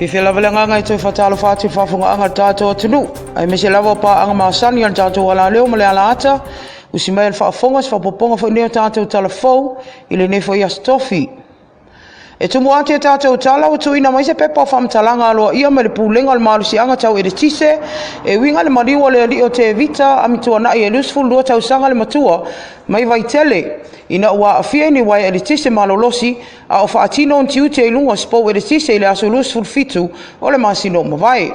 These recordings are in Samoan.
Fiafia lava le agaga e toe faatalofa atu i le faafofogaaga a le tatou atunuu, aemaise lava o paaga masani a le tatou alaleo ma le alaata, usi mai a le faafofoga se faaopoopoga foi lenei o tatou talafou i lenei foi aso tofi. E tumu atu i a tatou tala ua tuuina mai se pepa o faamatalaga aloaia mai le Pulega o le Malosiaga Tau Eletise e uiga i le maliu o le alii o Tevita Amituanai e 22 tausaga le matua mai Vaitele ina ua aafia i ni uaea eletise malolosi a o faatino ona tiute i luga o se pou eletise i le aso 27 o le masina ua mavae.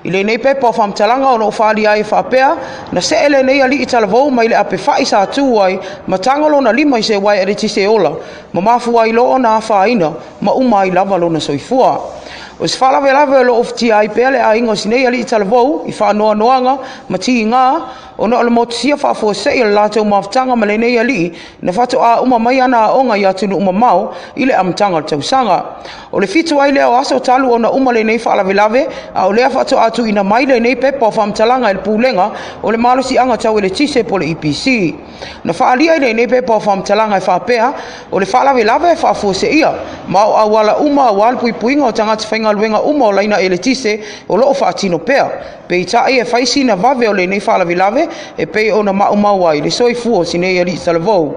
I lenei pepa o faamatalaga o lo o faaalia ai e faapea, na see lenei alii talavou mai le apefa'i sa tu ai ma tago lona lima i se uaea eletise ola ma mafua ai loa ona afaina ma uma ai lava lona soifua. O se faalavelave o lo o ofatia ai pea le aiga o si nei alii talavou i faanoanoaga ma tiga ona o le motusia faafuasei o le latou mafutaga ma lenei alii na faatoa uma mai ana aoga i atunuu mamao i le amataga o le tausaga. O le 7 ai lea o aso talu ona uma lenei faalavelave, a o lea faatoa tuuina mai lenei pepa o faamatalaga e le Pulega o le Malosiaga Tau Eletise po o le EPC. Na faaalia i lenei pepa o faamatalaga e faapea, o le faalavelave e faafuaseia, ma o auala uma aua le puipuiga o tagata faigaluega uma o laina eletise o lo o faatino pea. Peitai e fai sina vave o lenei faalavelave e pei ona maumau ai le soifua o si nei alii talavou.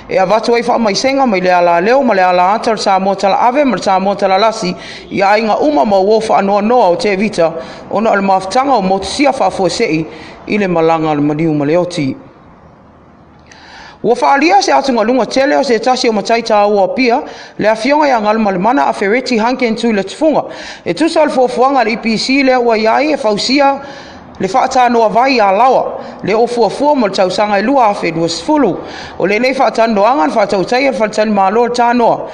E avatu ai faamaisega mai le alaleo ma le alaata o le Samoa Talaave ma le Samoa Talalasi i aiga uma ma uo faanoanoa o Tevita ona o le mafutaga o motusia faafuasei i le malaga a le maliu ma le oti. Ua faaalia se atugaluga tele o se tasi o matai taua o Apia, le afioga ia Galumalemana Afereti Hunkin Tuilatufuga, e tusa o le fuafuaga a le EPC lea ua i ai e fausia le faatanoa vai i Alaoa, lea ua fuafua mo le tausaga e 2020. O lenei faatalanoaga na faatautaia e le Faletalimalo o le Tanoa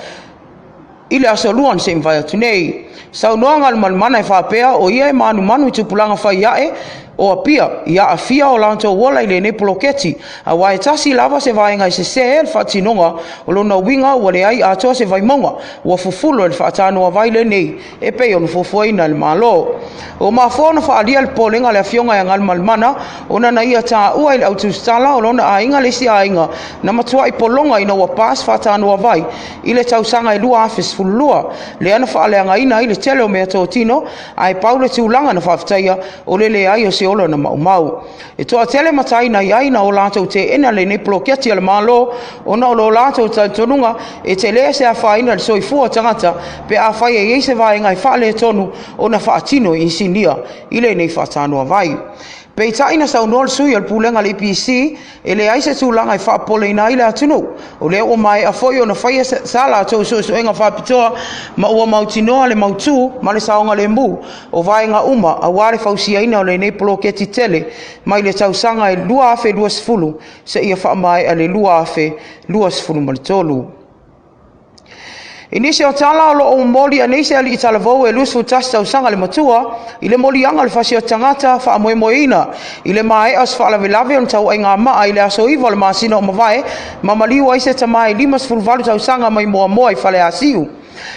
i le aso Lua na se i mavae atu nei. Saunoaga a le Malemana e faapea o ia e manumanu i tupulaga fai ae o Apia i aafia o latou ola i lenei poloketi, aua e tasi lava se vaega e sese le faatinoga o lona uiga ua leai atoa se vaimauga ua fufulo e le faatanoavai lenei e pei ona fuafuaina e le Malo. Ua mafua ona faaalia le popolega a le afioga ia Galumalemana ona na ia taua i le autusitala o lona aiga le isi aiga na matuai pologa ina ua pa se faatanoavai i le tausaga e 2012, lea na faaleagaina ai le tele o meatotino, ae pau le tulaga na faafetaia o le leai o se ola na maumau. E toatele matai na i ai na o latou teena lenei poloketi a le Malo ona o lo latou talitonuga e tele se afaina i le soifua o tagata pe afai e i ai se vaega e faaletonu ona faatino e inisinia i lenei faatanoavai. Peitai na saunoa le sui o le Pulega a le EPC e leai se tulaga e faapopoleina ai le atunuu. O lea ua maea foi ona faia sa latou suesuega faapitoa ma ua mautinoa le mautu ma le saogalemu o vaega uma aua le fausiaina o lenei poloketi tele mai le tausaga e 2020 seia faamaea le 2023. I nisi o tala o lo o momoli nei se alii talavou e 21 tausaga le matua i le moliaga o le fasi o tagata faamoemoeina i le maea o se faalavelave o le tauaigamaa i le aso 9 o le masina o mavae ma maliu ai se tama e 58 tausaga mai Moamoa i Faleasiu.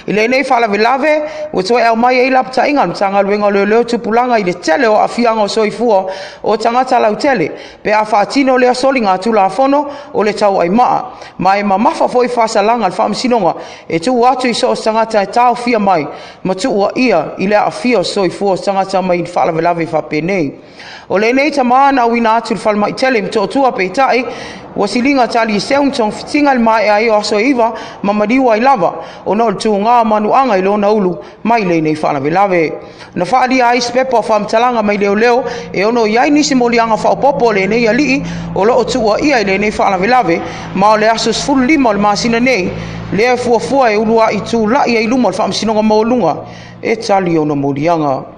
I lenei faalavelave ua toe aumai ai lapataiga a le Matagaluega o Leoleo Tupulaga i le tele o aafiaga o soifua o tagata lautele pe a faatino lea soliga tulafono o le tauaimaa ma e mamafa foi faasalaga a le faamasinoga e tuu atu i so o se tagata e taofia mai ma tuuaia i le aafia o soifua o se tagata mai i faalavelave faapenei. O lenei tama na auina atu i le falemai tele i Motootua, peitai ua siliga tali i seu ni togafitiga i le maea ai o aso e 9 ma maliu ai lava ona o le tuga o manuaga i lona ulu mai lenei faalavelave. Na faaalia ai se pepa o faamatalaga mai leoleo e ono i ai nisi moliaga faaopoopo o lenei alii o lo o tuuaia i lenei faalavelave, ma o le aso 15 o le masina nei lea e fuafua e uluai tulai ai i luma o le Faamasinoga Maualuga e tali ona moliaga.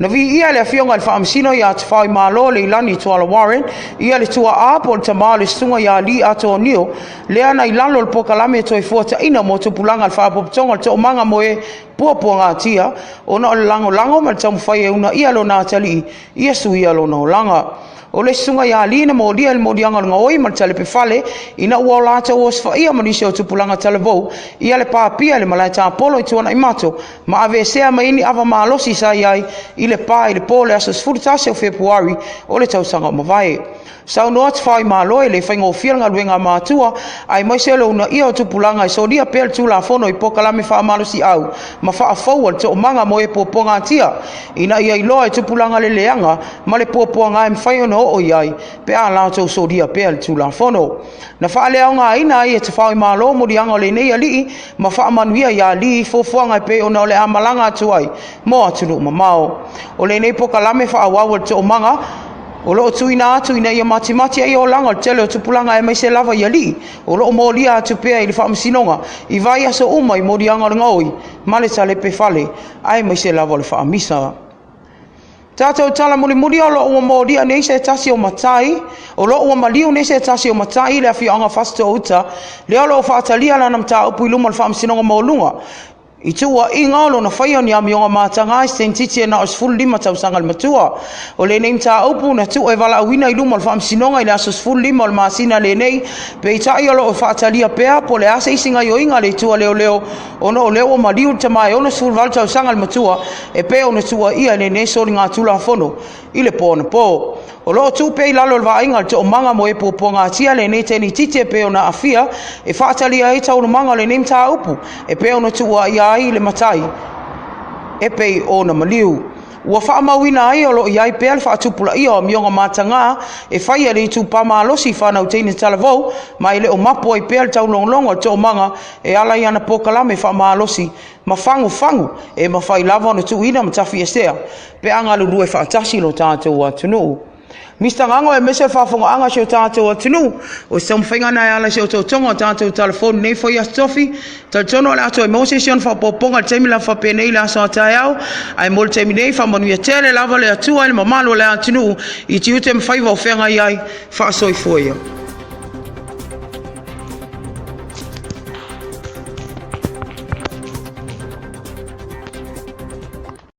Na viia e le afioga i le Faamasino ia Tafaoimalo Leilani Tuala Warren ia le tuaa po o le tama o le susuga ia Lee Atonio lea na i lalo o le polokalame toe fuataina mo tupulaga a le Faalapotopotoga o le Toomaga mo e Puapuagatia ona o le lagolago ma le taumafai e uunaia lona atalii ia suia lona olaga. O le susuga ia Lee na molia i le moliaga o le gaoi ma le talepefale ina ua o latou osofaia ma nisi o tupulaga talavou ia le papia i le malae tapolo i Tuanaimato ma aveesea mai ai ni ava malosi sa i ai i le pa i le po o le aso 11 o Fepuari o le tausaga ua mavae. Saunoa Tafaoimalo e le faigofie le galuega a matua, aemaise o le uunaia o tupulaga e solia pea le Tulafono i polokalame faamalosiau ma ma faafoua le toomaga mo e puapuagatia ina ia iloa e tupulaga le leaga ma le puapuaga e mafai ona oo i ai pe a latou solia pea le Tulafono. Na faaleaogaina ai e Tafaoimalo moliaga o lenei alii ma faamanuia ia Lee i fuafuaga e pei ona o le a malaga atu ai mo atunuu mamao. O lenei polokalame faaauau o le toomaga o lo o tuuina atu ina ia matimati ai olaga o le tele o tupulaga aemaise lava i alii o lo o molia atu pea i le faamasinoga i vaiaso uma i moliaga o le gaoi ma le talepe fale aemaise lava o le faamisa. Tatou tala mulimuli o lo o ua molia nei se tasi o matai, o lo o ua maliu nei se tasi o matai i le afioaga o Fasitoo-uta, lea o lo o faatalia lana mataupu i luma o le Faamasinoga Maualuga i tuuaiga o lona faia o ni amioga mataga i se teineitiiti e na o le 15 tausaga le matua. O lenei mataupu na tuu e valaauina i luma o le Faamasinoga i le aso 15 o le masina lenei, peitai o lo o faatalia pea po o le a se isi gaioiga a le itu a leoleo ona o lea ua maliu le tama e 68 tausaga le matua e pei ona tuuaia i lenei soligatulafono i le po anapo. O lo o tuu pea i lalo o le vaaiga a le toomaga mo e puapuagatia lenei teineitiiti e pei ona aafia e faatalia ai taualumaga o lenei mataupu e pei ona tuuaia ai le matai e pei ona maliu. Ua faamauina ai o lo o i ai pea le faatupulaia o amioga mataga e faia e le itupa malosi i fanau teine talavou ma e le o mapu ai pea le taulogologo a le toomaga e ala i ana polokalame faamalosi ma fagufagu e mafai lava ona tuuina ma tafiesea pe a galulue faatasi lo tatou atunuu. Mister Gago aemaise le faafogaaga a si o tatou atunuu. O se taumafaiga na e ala i se otootoga o tatou talafou nei foi Aso Tofi. Talitonu o le a toe maua se isi ona faaopoopoga i le taimi lava faapenei i le aso a taeao. Ae mo le taimi nei, faamanuia tele lava le Atua i le mamalu o le atunuu i tiute ma faiva o feagai ai. Faasoifua ia.